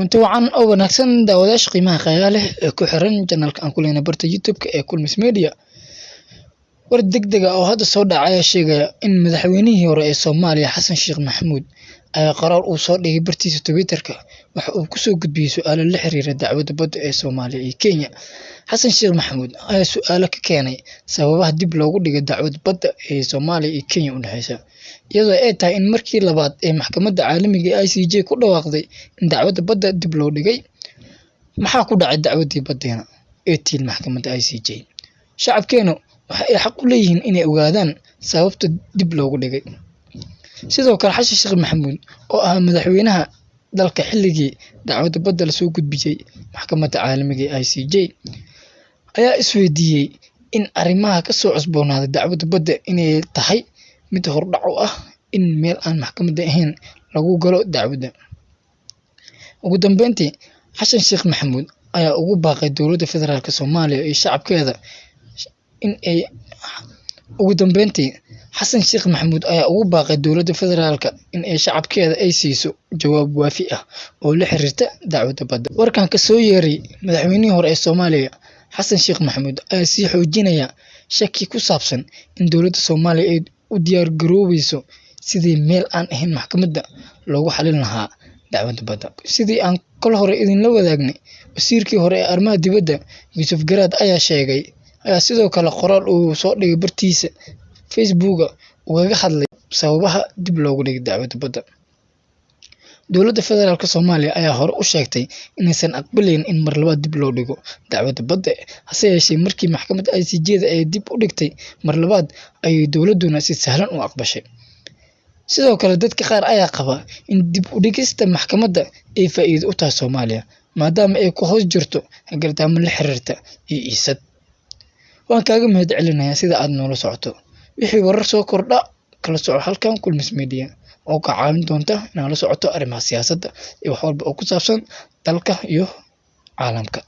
Kulanti wacan oo wanaagsan, daawadayaasha qiimaha qiyaha leh ee ku xiran channelka aan ku leenahay barta YouTube-ka ee Kulmis Media. War degdeg ah oo hadda soo dhacay ayaa sheegaya in madaxweynihii hore ee Soomaaliya Xasan Sheekh Maxamuud ayaa qoraal uu soo dhigay bartiisa Twitter-ka waxa uu ku soo gudbiyey su'aalo la xiriira dacwadda badda ee Soomaaliya iyo Kenya. Xasan Sheekh Maxamuud ayaa su'aalo ka keenay sababaha dib loogu dhigay dacwadda badda ee Soomaaliya iyo Kenya u dhexeysa, iyadoo ay tahay in markii labaad ee maxkamadda caalamiga ee ICJ ku dhawaaqday in dacwadda badda dib loo dhigay. Maxaa ku dhacay dacwaddii baddeena ee tiil maxkamadda ICJ? Shacabkeenu waxa ay xaq u leeyihiin inay ogaadaan sababta dib loogu dhigay. Sidoo kale, Xasan Sheekh Maxamuud oo ahaa madaxweynaha dalka xilligii dacwadda badda lasoo gudbiyey maxkamadda caalamiga ee ICJ ayaa isweydiiyey in arrimaha ka soo cusboonaaday dacwadda badda inay tahay mid hordhac u ah in meel aan maxkamadda ahayn lagu galo dacwadda. Ugu dambeyntii, Xasan Sheekh Maxamuud ayaa ugu baaqay dowladda federaalka Soomaaliya iyo shacabkeeda in ay Ugu dambeyntii, Xasan Sheekh Maxamuud ayaa ugu baaqay dowladda federaalka in ay shacabkeeda ay siiso jawaab waafi ah oo la xiriirta dacwadda badda. Warkan ka soo yeeray madaxweynihii hore ee Soomaaliya Xasan Sheekh Maxamuud ayaa sii xoojinaya shaki ku saabsan in dowladda Soomaaliya ay u diyaar garoobayso sidii meel aan ahayn maxkamadda loogu xalin lahaa dacwadda badda. Sidii aan kol hore idinla wadaagnay, wasiirkii hore ee arrimaha dibadda Yuusuf Garaad ayaa sheegay ayaa sidoo kale qoraal uu soo dhigay bartiisa Facebooka ugaga hadlay sababaha dib loogu dhigay dacwadda badda. Dowladda federaalka Soomaaliya ayaa hore u sheegtay inaysan aqbalayn in mar labaad dib loo dhigo dacwadda badda, hase yeeshee markii maxkamadda ICJ-da ay dib u dhigtay mar labaad ayay dowladduna si sahlan u aqbashay. Sidoo kale, dadka qaar ayaa qaba in dib u dhigista maxkamadda ay faa'iido u tahay Soomaaliya, maadaama ay ku hoos jirto hagardaamo la xiriirta iyo iisad. Waan kaaga mahad celinayaa sida aad noola socoto. Wixii warar soo kordha kala soco halkan Kulmis Media oo ka caawin doonta inaad la socoto arrimaha siyaasadda iyo wax walba oo ku saabsan dalka iyo caalamka.